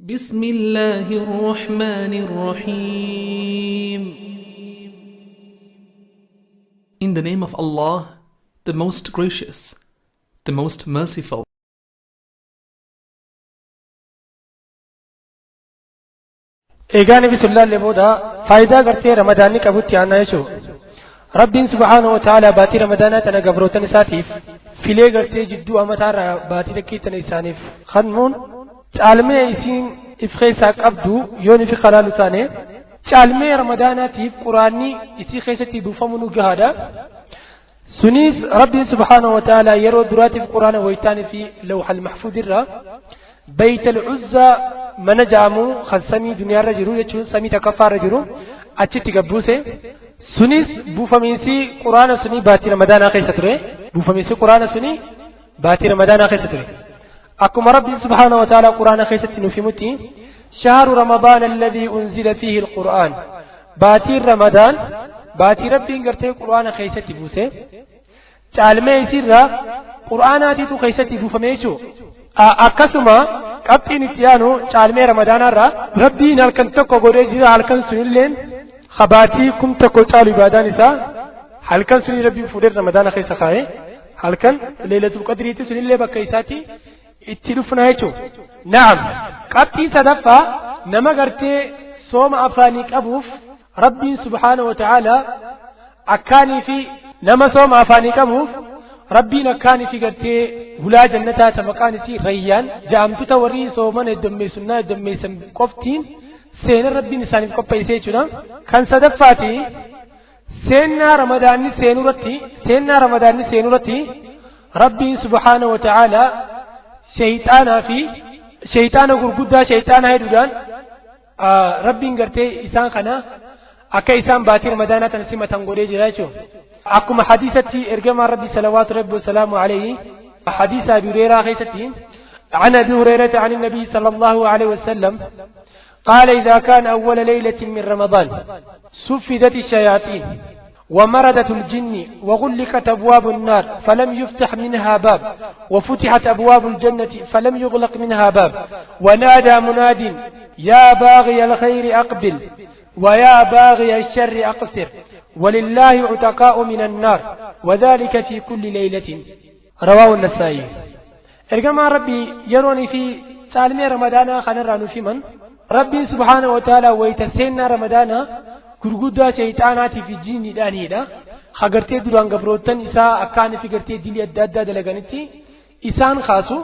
بسم الله الرحمن الرحيم. In the name of Allah, the most gracious, the most merciful. Eegaa Nabi sallallahu alaihi booda faayidaa gartee Ramadaanni qabutti aanaa jechuudha. Rabbiin subhaanahu wa ta'ala baatii Ramadaanaa tana gabrootan isaatiif filee gartee jidduu amataarraa baatii takkii tana isaaniif kennuun caalmee isiin if keessaa qabdu yoon ifi kalaalu taane caalmee Ramadaanaatiif quraanni isii keessatti buufamu nu gahaadha. Sunis Rabbiin subhaanahu wa ta'ala yeroo duraatiif quraana wayitaanii fi lawhal mahfuud irraa Bayt al-Uzza mana ja'amu kan samii duniyaarra jiru jechuun samii takkaffaarra jiru achitti gad buuse. Sunis buufamiinsi quraana sunii baatii Ramadaanaa keessa ture. Buufamiinsi quraana sunii baatii Ramadaanaa keessa ture. Akkuma Rabbiin subhaanahu wa ta'ala quraana keessatti nuuf himutti shahru Ramadaan alladhii unzila fiihi al-Qur'aan. Baatiin Ramadaan baatii Rabbiin gartee quraana keessatti buuse. Caalmee isiirraa qur'aanaatiitu keessatti buufame jechuudha. Akkasuma qabxiin itti aanu caalmee ramadaanaarraa Rabbiin halkan tokko godhee jira halkan sunilleen kabaatii kum tokko caalu ibaadaan isaa halkan sunii Rabbiin fuudhee ramadaana keessa kaa'e halkan leelatul qadriitti sunillee bakka isaatti itti dhufna jechuudha. Naam qabxiin sadaffaa nama gartee sooma afaanii qabuuf Rabbiin subhaanahu wa ta'ala akkaanii fi nama sooma afaanii qabuuf Rabbiin akkaanii fi gartee hulaa jannataa ta maqaan isii Rayyaan ja'amtu ta warri soomana heddummeessunnaa heddummeessan qoftiin seenan Rabbiin isaaniif qopheessee jechuudha. Kan sadaffaati seennaa Ramadaanni seenuurratti seennaa Ramadaanni seenuurratti Rabbiin subhaanahu wa ta'ala sheyxaanaa fi sheyxaana gurguddaa sheyxaanaa hedduudhaan Rabbiin gartee isaan kana akka isaan baatii Ramadaanaa tana simatan godhee jira jechuudha. Akkuma hadiisatti ergamaan Rabbi salawaatu Rabbi wasalaamu alayhi hadiisa Abi Hureyraa keessatti عن أبي هريرة عن النبي صلى الله عليه وسلم قال إذا كان أول ليلة من رمضان سفدت الشياطين ومردت الجن وغلقت أبواب النار فلم يفتح منها باب وفتحت أبواب الجنة فلم يغلق منها باب ونادى مناد يا باغي الخير أقبل ويا باغي الشر أقصر ولله عتقاء من النار وذلك في كل ليلة رواه النسائي. Ergamaan Rabbii yeroonii fi caalmee Ramadaanaa kanarraa nuuf himan Rabbiin subhaanahu wa ta'ala wayita seennaa Ramadaanaa gurguddaa shayxaanaatii fi jiinniidhaaniidha. Hagartee duraan gabroottan isaa akkaanii fi gartee dilii adda addaa dalaganitti isaan kaasu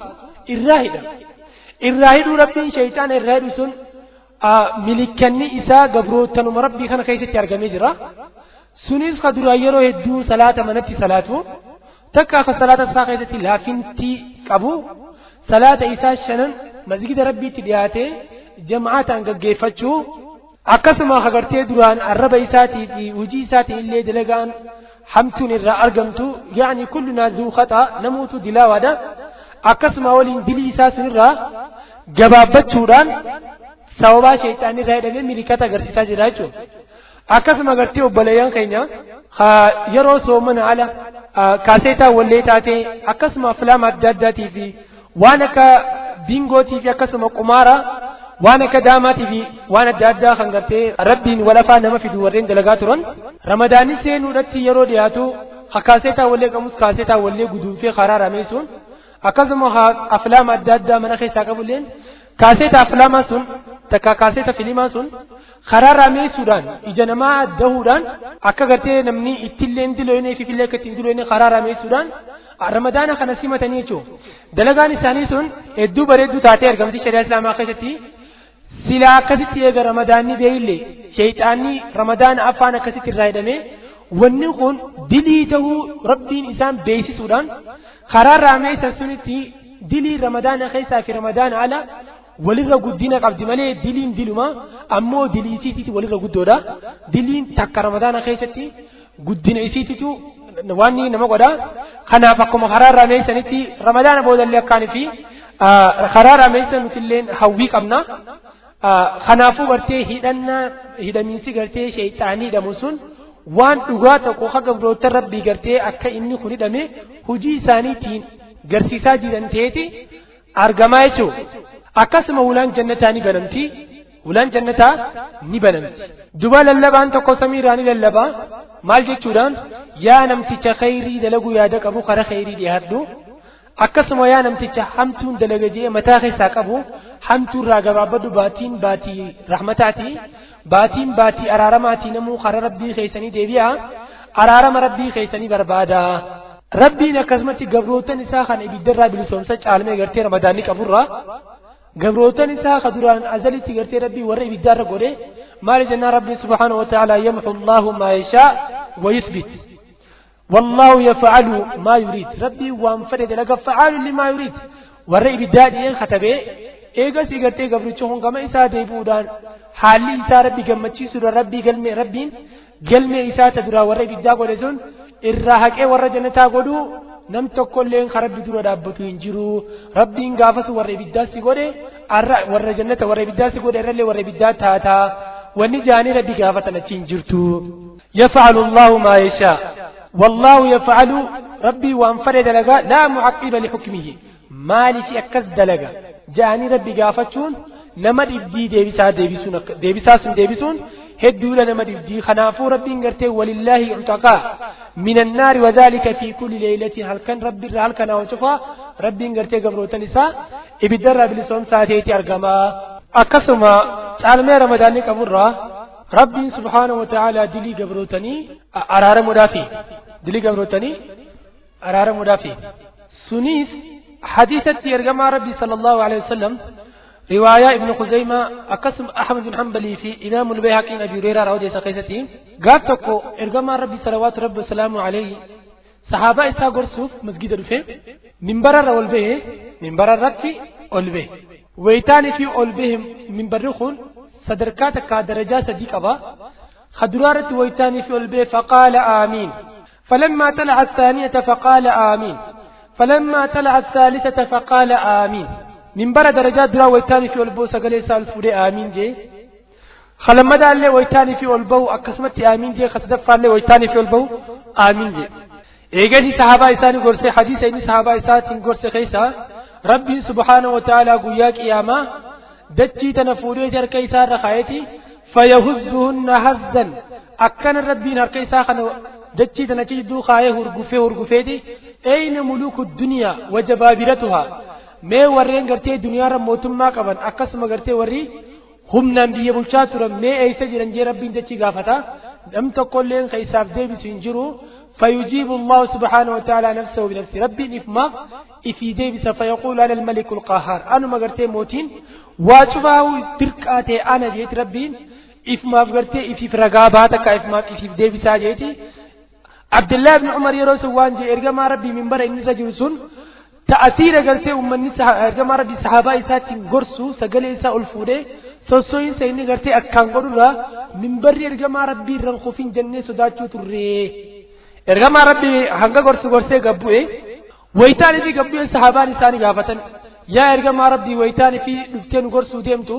irraa hidha. Irraa hidhuu Rabbiin shayxaana irraa hidhu sun milikkanni isaa gabroottanuma Rabbii kana keessatti argamee jira. Sunis ka duraan yeroo hedduu salaata manatti salaatu takka ka salaata isaa keessatti laafintii qabu salaata isaa shanan masgida Rabbiitti dhiyaatee jama'aataan gaggeeffachuu akkasuma ka gartee duraan arraba isaatii fi hojii isaatiin illee dalagaan hamtuun irraa argamtu yaani kullunaa zuu khaxaa namuutu dilaawaadha akkasuma waliin dilii isaa sunirraa gabaabbachuudhaan sababaa shayxaanni irraa hidhamee milikata agarsiisaa jira jechuudha. Akkasuma gartee obboleeyyan keenya yeroo soomana ala kaaseetaa wallee taatee akkasuma filaama adda addaatii fi waan akka bingootii fi akkasuma qumaara waan akka daamaatii fi waan adda addaa kan gartee Rabbiin walafaa nama fidu warreen dalagaa turan Ramadaanni seenuudhatti yeroo dhiyaatu kaaseetaa wallee qabus kaaseetaa wallee guduunfee karaa rameessuun akkasuma aflaama adda addaa mana keessaa qabulleen kaaseeta aflaamaa sun takka kaaseeta filimaa sun karaa rameessuudhaan ija namaa dahuudhaan akka gartee namni ittillee hin diloyne ififillee akka ittiin diloyne karaa rameessuudhaan Ramadaana kana simatanii jechuudha. Dalagaan isaanii sun hedduu bareedduu taatee argamti shari'aa Islaamaa keessatti. Silaa akkasitti eega Ramadaanni beeyillee shayxaanni Ramadaana afaan akkasitti irraa hidhamee wanni kun dilii ta'uu Rabbiin isaan beeksisuudhaan karaa raameessan sunitti dilii Ramadaana keessaa fi Ramadaana ala walirra guddina qabdi malee diliin diluma ammoo dilii isiitiitu walirra guddoodha. Diliin takka Ramadaana keessatti guddina isiititu waan inni nama godha. Kanaaf akkuma karaa raameessanitti Ramadaana boodallee akkaanii fi karaa raameessan nutilleen hawwii qabna. Kanaafuu gartee hidhannaa hidhamiinsi gartee sheeyxaanii hidhamu sun waan dhugaa tokko akka gabroota Rabbii gartee akka inni kun hidhame hojii isaaniitiin garsiisaa jiran ta'eeti argamaa jechuudha. Akkasuma ulaan jannataa ni banamti. Ulaan jannataa ni banamti. Duba lallabaan tokko samiirraa ni lallabaa. Maal jechuudhaan? Yaa namticha khayrii dalaguu yaada qabu kara khayrii dhiyaadhu. Akkasuma yaa namticha hamtuun dalaga jee mataa keessaa qabu hamtuurraa gabaabbadhu. Baatiin baatii rahmataati, baatiin baatii araaramaatii, namuu kara rabbii keessanii deebi'a, araarama rabbii keessanii barbaada. Rabbiin akkasumatti gabrootan isaa kan ibiddarraa bilisoomsa caalmee gartee ramadaanni qaburraa gabrootan isaa ka duraan azalitti gartee rabbii warra ibiddaarra godhe maali jennaan, rabbiin subhaanahu wa ta'ala yamhu Allahu maa yashaa wa yuthbit والله يفعل ما يريد. ربي وان فرد لك فعال لما يريد. Warra ibiddaa dhiyeen katabee eegas gartee gabrichi kun gama isaa deebi'uudhaan haalli isaa rabbi gammachiisuudha. Rabbii galmee rabbiin galmee isaa ta duraa warra ibiddaa godhe sun irraa haqee warra jannataa godhuu nam tokkolleen ka rabbi dura dhaabbatu hin jiru. Rabbiin gaafas warra ibiddaa si godhe arra warra jannata, warra ibiddaa si godhe irrallee warra ibiddaa taataa wanni jaanii rabbi gaafatan achi hin jirtu. يفعل الله ما يشاء والله يفعل. ربي وان فرد دلقا لا معقب لحكمه. Maaliif akkas dalaga ja'anii rabbi gaafachuun nama dhibdii, deebisaa deebisuun deebisaa sun deebisuun hedduudha nama dhibdii. Kanaafuu rabbiin gartee ولله عتقاء من النار وذلك في كل ليلة. Halkan rabbi irraa halkan haa cufaa rabbiin gartee gabrootan isaa ibiddarraa bilisoomsaa ta'eeti argama. Akkasuma caalmee ramadaanni qaburraa rabbiin subhaanahu wa ta'aalaa dilii gabrootanii araaramuudhaafi, dilii gabrootanii araaramuudhaafi. Sunis حديثة ergamaa ربي صلى الله عليه وسلم، رواية ابن خزيمة أقسم أحمد بن حنبلي في إمام البيهقي، أبي هريرة رضي الله قال تكو ergamaa ربي صلوات ربي وسلامه عليه صحابة isaa gorsuuf مسجد dhufe. Minbararra ol bahe, minbararratti ol bahe. Wayitaanii fi ol bahe minbarri kun sadarkaa takkaa darajaa sadii qaba. Khaduraarratti wayitaanii fi ol bahe فقال آمين. فلما طلع الثانية فقال آمين. فلما طلع الثالثة فقال آمين. Minbara درجات درا wayitaanii fi ol bahu sagalee isaa ol fuudhee آمين jee. Khalammadaallee wayitaanii fi ol bahu akkasumatti آمين jee. Kasadaffaallee wayitaanii fi ol bahu آمين jee. Eegasii sahaabaa isaanii gorsee hadiisa inni sahaabaa isaatiin gorse keessa rabbiin subhaanahu wa ta'aalaa guyyaa qiyaamaa dachii tana fuudhee harka isaa irra kaa'eeti فيهزهن هزا. Akkana rabbiin harka isaa kana dachii tana jidduu kaayee hurgufee hurgufeeti أين ملوك الدنيا وجبابرتها? Mee warreen gartee duniyaarra mootummaa qaban, akkasuma gartee warri humnaan biyya bulchaa turan mee eessa jiran jee rabbiin dachii gaafata. Nam tokkolleen ka isaaf deebisu hin jiru. فيجيب الله سبحانه وتعالى نفسه بنفسه. ربي إفما إفي ديبس فيقول أنا الملك القهار. أنا ما قرتي موتين واجبه تركاتي أنا جيت. ربي إفما قرتي إفي فرقاباتك إفما إفي ديبس جيتي. عبد الله بن عمر yeroo sun waan jee, ergamaa rabbii minbara inni irra jiru sun ta'asiira gartee uummanni ergamaa rabbii sahaabaa isaatiin gorsu sagalee isaa ol fuudhee sossooyinsa inni gartee akkaan godhurraa minbarri ergamaa rabbii irraan kufin jennee sodaachuu turre. Ergamaa rabbii hanga gorsu gorsee gabbu'e. Wayitaanii fi gabbu'e sahaabaan isaanii gaafatan, yaa ergamaa rabbii, wayitaanii fi dhuftee nu gorsuu deemtu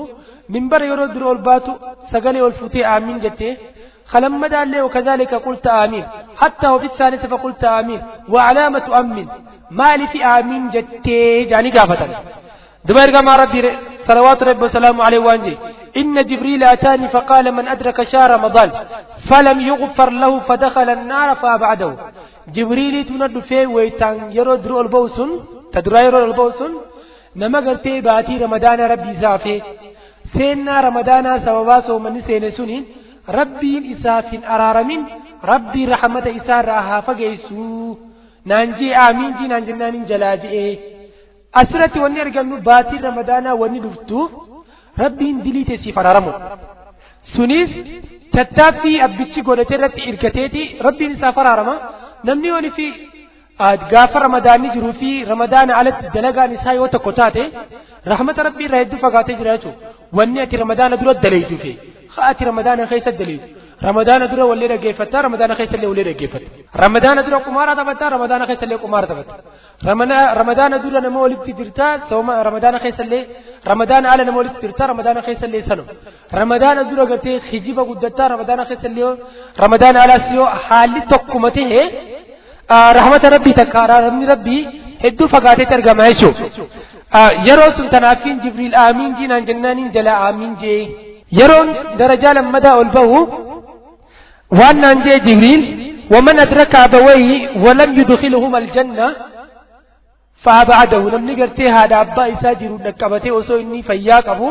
minbara yeroo dura ol baatu sagalee ol fuutee آمين jettee, خلمدا وكذلك قلت آمين، حتى وفي الثالثة فقلت آمين وعلام تؤمن؟ Maaliif آمين jettee jaanii gaafatan. Duba ergamaa rabbii صلوات ربي وسلامه عليه waan jee, إن جبريل أتاني فقال من أدرك شهر رمضان فلم يغفر له فدخل النار فأبعده. جبريل تند في ويتان yeroo dura ol ba'u sun ta dura yeroo ol ba'u sun nama gartee baatii ramadaana rabbii isaafee seennaa ramadaanaa sababaa soomanni seene suniin rabbiin isaaf hin araaramin, rabbii rahmata isaarraa haa fageessu naan jee. آمين jii naan jennaan hin jalaa je'ee. Asirratti wanni argannu baatiin ramadaanaa wanni dhuftuuf rabbiin dilii teessiif araaramu. Sunis tattaaffii abbichi godhate irratti hirkateeti rabbiin isaaf araarama. Namni wani fi gaafa ramadaanni jiruu fi ramadaana alatti dalagaan isaa yoo tokko taate rahmata rabbii irraa hedduu fagaatee jira jechuudha. Wanni ati ramadaana dura daleeytu fi ati ramadaana keessa daleeytu, ramadaana dura wallee dhaggeeffatta, ramadaana keessa illee wallee dhaggeeffatta. Ramadaana dura qumaara taphatta, ramadaana keessa illee qumaara taphatta. Ramadaana dura nama walitti jirta, sooma ramadaana keessa illee, ramadaana ala nama walitti jirta, ramadaana keessa illee sanuma. Ramadaana dura gartee hijiba guddattaa, ramadaana keessa illee, ramadaana alaas yoo haalli tokkuma ta'e rahmata rabbii takka araaramni rabbii hedduu fagaateetti argama jechuudha. Yeroo sun tanaafiin Jibriil aamiin jiinaan jennaaniin jala aamiin jee. Yeroon darajaa lammadaa ol bahu waan naan jee Jibriil, waman adraka abawayhi walam yudkhiluhuma aljanna faabacadahu. Namni gartee haadha abbaa isaa jiru dhaqqabatee osoo inni fayyaa qabu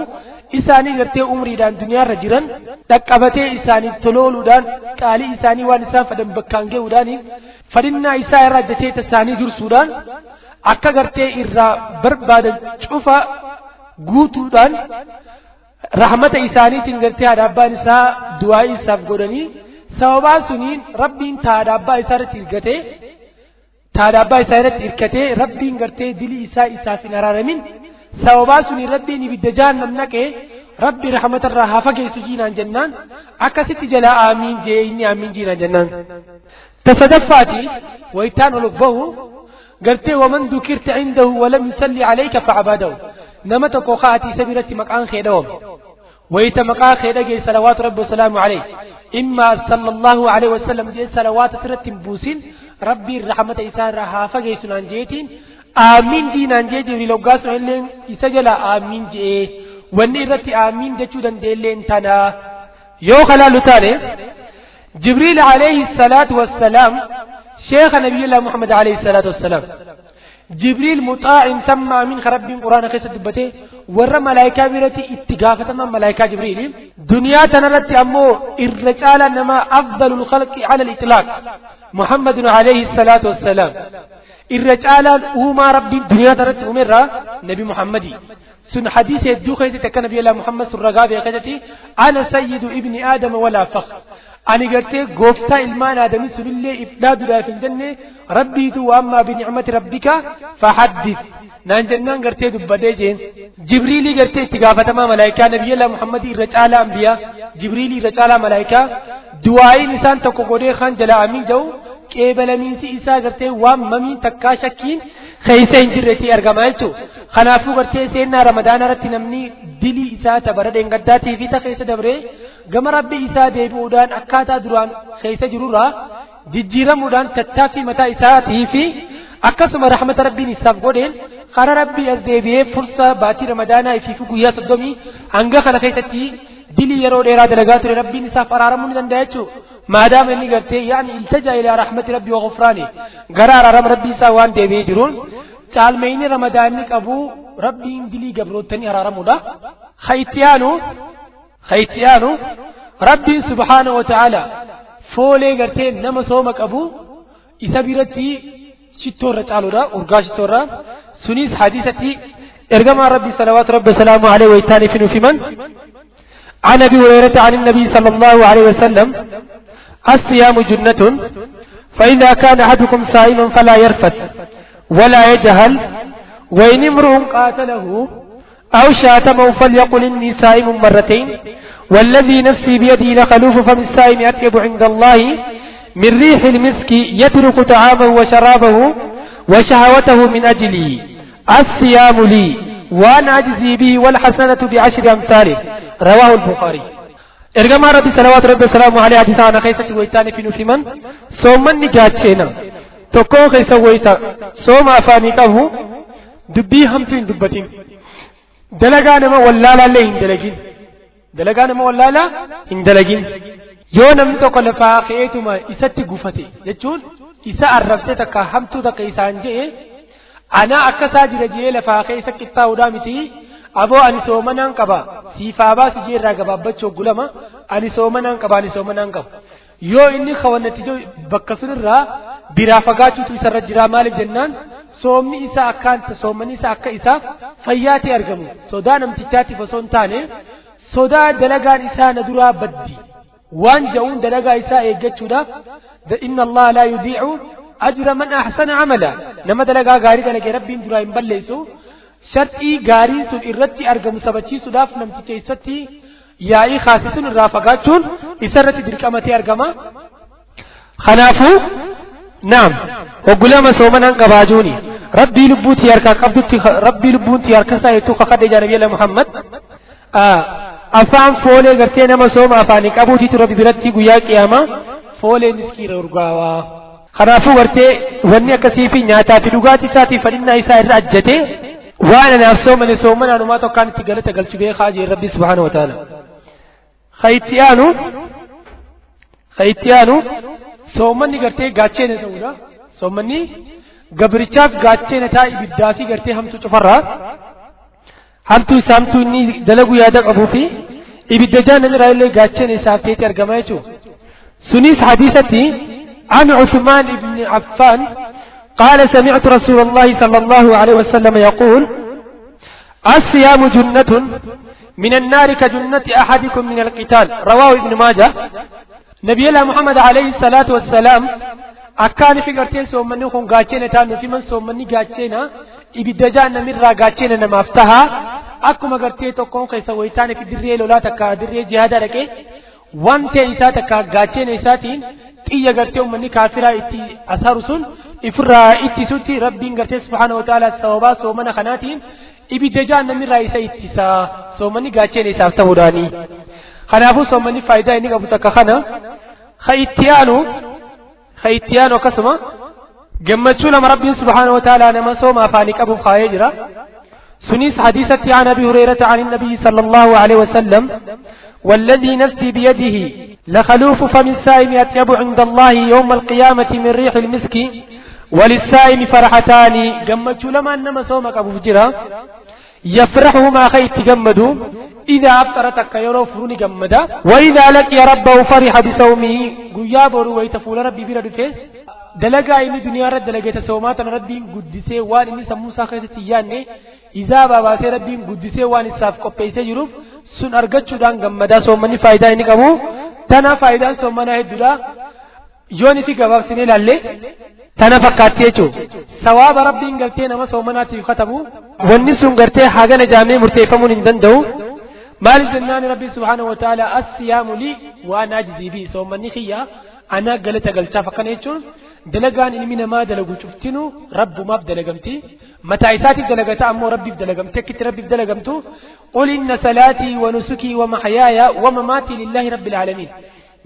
isaanii gartee umriidhaan duniyaarra jiran dhaqqabatee isaaniif tolooluudhaan qaalii isaanii waan isaan fedhan bakkaan ga'uudhaan fadhinnaa isaa irraa ajjatee isaanii dursuudhaan akka gartee irraa barbaadan cufa guutuudhaan rahmata isaaniitiin gartee haadha abbaan isaa du'aa isaaf godhanii sababaa suniin Rabbiin haadha abbaa isaa irratti hirkatee haadha abbaa isaa irratti hirkatee Rabbiin gartee dilii isaa isaaf hin araaramin sababaa suniin Rabbiin ibidda jahannam naqee Rabbi rahmatarraa haa fageessu jiinaan jennaan akkasitti jalaa aamiin jee inni aamiin jiinaan jennaan. Tasadaffaati wayitaan ol bahu gartee waman dukirta indahu walam yusalli alayka facabadahu. Nama tokko kaati isa biratti maqaan kee dhawame wayita maqaa kee dhagee salawaatu rabbi wasalaamu alayhi imma sallallahu alayhi wasallam jee salawaata sirratti hin buusin Rabbiin rahmata isaa irraa haa fageessu naan jeetiin aamiin diinaan jee Jibriil hoggaa sun illee isa jala aamiin jee wanni irratti aamiin jechuu dandeenyeen tana yoo kalaalu taane Jibriil alayhi salaatu wassalaam sheekha nabiyyillahi Muhammad alayhi salaatu wassalaam Jibriil muxaa'in tamma amin ka Rabbiin Quraana keessa dubbate warra malaayikaa biratti itti gaafataman malaayikaa Jibriili. Duniyaa tanarratti ammoo irra caalaa nama afdalul khalqi ala al-itlaaq Muhammadun alayhi salaatu wassalaam. Irra caalaan uumaa Rabbiin duniyaa tanarratti uumerraa Nabi Muhammadi. Sun hadiisa hedduu keessatti akka Nabiyyi Muhammad sun ragaa ba'e keessatti ana sayyidu ibni Aadama walaa fakhr. Ani gartee gooftaa ilmaan Aadamii sunillee if dhaaduudhaaf hin jenne Rabbiitu wa ammaa binicmati rabbika fahaddith naan jennaan gartee dubbadee jeen. Jibriilii gartee itti gaafatamaa malaayikaa Nabiyyallaa Muhammadii irra caalaa ambiyaa Jibriilii irra caalaa malaayikaa du'aa'iin isaan tokko godhee kan jala amiin jedhu qeebalamiinsi isaa gartee waan mamiin takkaa shakkiin keessa hin jirretti argama jechuudha. Kanaafuu gartee seenaa Ramadaana irratti namni dilii isaa tabara dheengaddaatii fi ta keessa dabree gama Rabbii isaa deebi'uudhaan akkaataa duraan keessa jirurraa jijjiiramuudhaan tattaaffii mataa isaatii fi akkasuma rahmata Rabbiin isaaf godheen karaa Rabbii as deebi'ee fursa baatii Ramadaanaa ifii fi guyyaa 30 hanga kana keessatti dilii yeroo dheeraa dalagaa ture Rabbiin isaaf araaramuu ni danda'a jechuudha. Maadaama inni gartee yaani iltaja ilaa rahmati Rabbii wa ghufraani gara araarama Rabbii isaa waan deebi'ee jiruun caalmayni Ramadaanni qabu Rabbiin dilii gabroottanii araaramuudha. Ka itti aanu Rabbiin subhaanahu wa ta'ala foolee gartee nama sooma qabu isa biratti shittoorra caaluudha urgaa shittoorra sunis hadiisatti ergamaa Rabbii salawaatu Rabbi salaamu alayhi wa ittaanii fi nuuf himan. عن أبي هريرة عن النبي صلى الله عليه وسلم الصيام جنة فإذا كان أحدكم صائما فلا يرفث ولا يجهل وإن امرؤ قاتله أو شاتمه فليقل إني صائم مرتين والذي نفسي بيده لخلوف فم الصائم أطيب عند الله من ريح المسك يترك طعامه وشرابه وشهوته من أجلي الصيام لي وأنا أجزي به والحسنة بعشر أمثاله رواه البخاري. إرجما ربي صلوات ربي وسلامه عليه حديث أنا خيسة ويتاني في نفيمن صومن نجاتشينا تكون خيسة ويتا صوم أفاني كهو دبي همتين دبتين dalagaa nama wallaalaa hin dalagin dalagaa nama wallaalaa hin dalagin yoo namni tokko lafaa ka'eetuma isatti gufate jechuun isa arrabsee takka hamtuu takka isaan je'e ana akkasaa jira je'ee lafaa ka'e isa qixxaa'uudhaa miti aboo ani soomanaan qaba siifaa baasu jee irraa gabaabbachuu gulama ani soomanaan qaba ani soomanaan qaba yoo inni kawannatti jiru bakka sunirraa biraa fagaachuutu isarra jira maaliif jennaan soomni isaa akkaan soommanni isaa akka isaaf fayyaatti argamu sodaa namtichaatiif osoo hin taane sodaa dalagaan isaa na duraa baddi waan ja'uun dalagaa isaa eeggachuudhaaf inna Allah laa yudiicu ajra man ahsana amala nama dalagaa gaarii dalage Rabbiin duraa hin balleessu sharxii gaariin sun irratti argamu sabachiisuudhaaf namticha isatti yaa'ii kaasisuun irraa fagaachuun isarratti dirqamatee argama. Kanaafuu naam hoggulama soomanaan qabaajuuni Rabbii lubbuutii harkaa qabdutti Rabbii lubbuutii harka isaa hedduu kakadhe jaa Nabiyyi Muhammad afaan foolee gartee nama sooma afaanii qabuutiitu Rabbi biratti guyyaa qiyaamaa foolee miskiira urgaawaa. Kanaafuu gartee wanni akkasii fi nyaataa fi dhugaatii isaatiif fadhinnaa isaa irra ajjatee Waan anaaf soomane soomanaanumaa tokkaan itti galata galchu beekaa jee Rabbi subhaanahu wa ta'ala. Ka itti aanu ka itti aanu soomanni gartee gaacheena ta'uudha. Soomanni gabrichaaf gaacheena taa ibiddaa fi gartee hamtuu cufarraa hamtuu isaa hamtuu inni dalaguu yaada qabuu fi ibidda jahannam irraa illee gaacheena isaaf ta'etti argama jechuudha. Sunis hadiisatti عن عثمان بن عفان قال سمعت رسول الله صلى الله عليه وسلم يقول الصيام جنة من النار كجنة أحدكم من القتال. رواه ابن ماجه. نبي الله محمد عليه الصلاة والسلام akkaan fi garteen soommanni kun gaacheena taanu fi man soommanni gaacheena ibidda jahannamirraa gaacheena namaaf taha, akkuma gartee tokkoon keessa wayitaanii fi dirree lolaa takka dirree jihaadaa dhaqee wantee isaa takka gaacheena isaatiin xiyya gartee uummanni kaafiraa itti asaru sun ifirraa ittisutti, Rabbiin gartee subhaana wa ta'ala sababaa soomana kanaatiin ibidda jahannamirraa isa ittisa, soommanni gaacheena isaaf ta'uudhaani. Kanaafuu soommanni faayidaa inni qabu takka kana. Ka itti aanu ka itti aanu akkasuma gammachuu lama Rabbiin subhaanahu wa ta'ala nama sooma afaanii qabuuf kaayee jira. Sunis hadiisatti عن أبي هريرة عن النبي صلى الله عليه وسلم والذي نفسي بيده لخلوف فم الصائم أطيب عند الله يوم القيامة من ريح المسك وللصائم فرحتان. gammachuu lama nama sooma qabuuf jira. يفرحهما خيت جمدوا إذا أفطر تك يرو فروني جمدا وإذا لقي ربه فرح بصومه. guyyaa boru wayta fuula Rabbii bira dhufes dalagaa inni duniyaa irra dalagate soomaatan Rabbiin guddisee, waan inni sammuu isaa keessatti hin yaadne izaa babaasee Rabbiin guddisee waan isaaf qopheessee jiruuf sun argachuudhaan gammadaa. Soommanni faayidaa inni qabu tana. Faayidaan soommanaa hedduudha. Yoon itti gabaabsinee ilaalle tana fakkaatti jechuudha. Sawaaba Rabbiin gartee nama soomanaatiif katabu wanni sun gartee hagana jaamee murteeffamuun hin danda'u. Maaliif jennaan Rabbiin subhaanahu wa ta'ala الصيام لي وأنا أجزي به, soommanni kiyya ana galata galchaaf. Akkana jechuun dalagaan ilmi namaa dalagu cuftinu Rabbumaaf dalagamti. Mataa isaatiif dalagata ammoo Rabbiif dalagamti. Akkitti Rabbiif dalagamtu قل إن صلاتي ونسكي ومحياي ومماتي لله رب العالمين.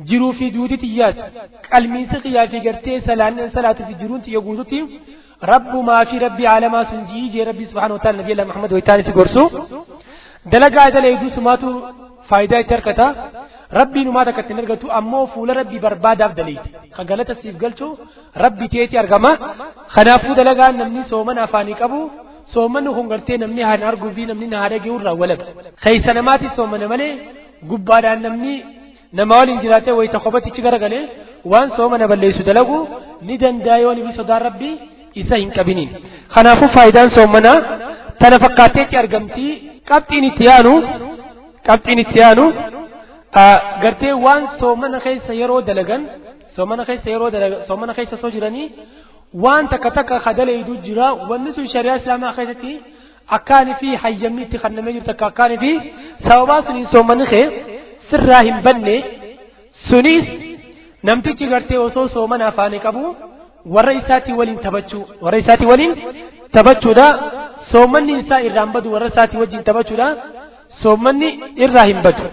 Jiruu fi duuti xiyyaas qalmiinsi xiyyaa fi gartee salaatu fi jiruun xiyya guututti Rabbumaa fi Rabbii caalamaa sun jii jee Rabbii subhaanahu wa ta'ala Nabi Allah Muhammad wayitaanii fi gorsu. Dalagaa dalayduu sumaatu faayidaa itti argata, Rabbiin umaa takka ittiin argatu ammoo fuula Rabbii barbaadaaf daleeyte kan galata siif galchu Rabbi teeti argama. Kanaafuu dalagaan namni soomana afaanii qabu, soomanni kun gartee namni haan arguu fi namni na dhaga'u irraa walaba keessa namaatiif soomana malee gubbaadhaan namni nama waliin jiraatee wayita kophatichi garagalee waan soomana balleessu dalagu ni danda'a yoo ni sodaan Rabbii isa hin qabiniin. Kanaafuu faayidaan soomanaa tana fakkaatteetti argamti. Qabxiin itti aanu gartee waan soomana keessa yeroo dalagan, soomana keessa yeroo dalagan, soomana keessa osoo jiranii waan takka takka kadaleedu jira. Wanni sun shari'aa Islaamaa keessatti akkaanii fi hayyamni itti kennamee jiru takka akkaanii fi sababaa suniin soomanni kee sirraa hin banne. Sunis namtichi gartee osoo soomana afaanii qabu warra isaatii waliin taphachuu, warra isaatii waliin taphachuudha. Soomanni isaa irraa hin badu. Warra isaatii wajjin taphachuudha, soomanni irraa hin badu.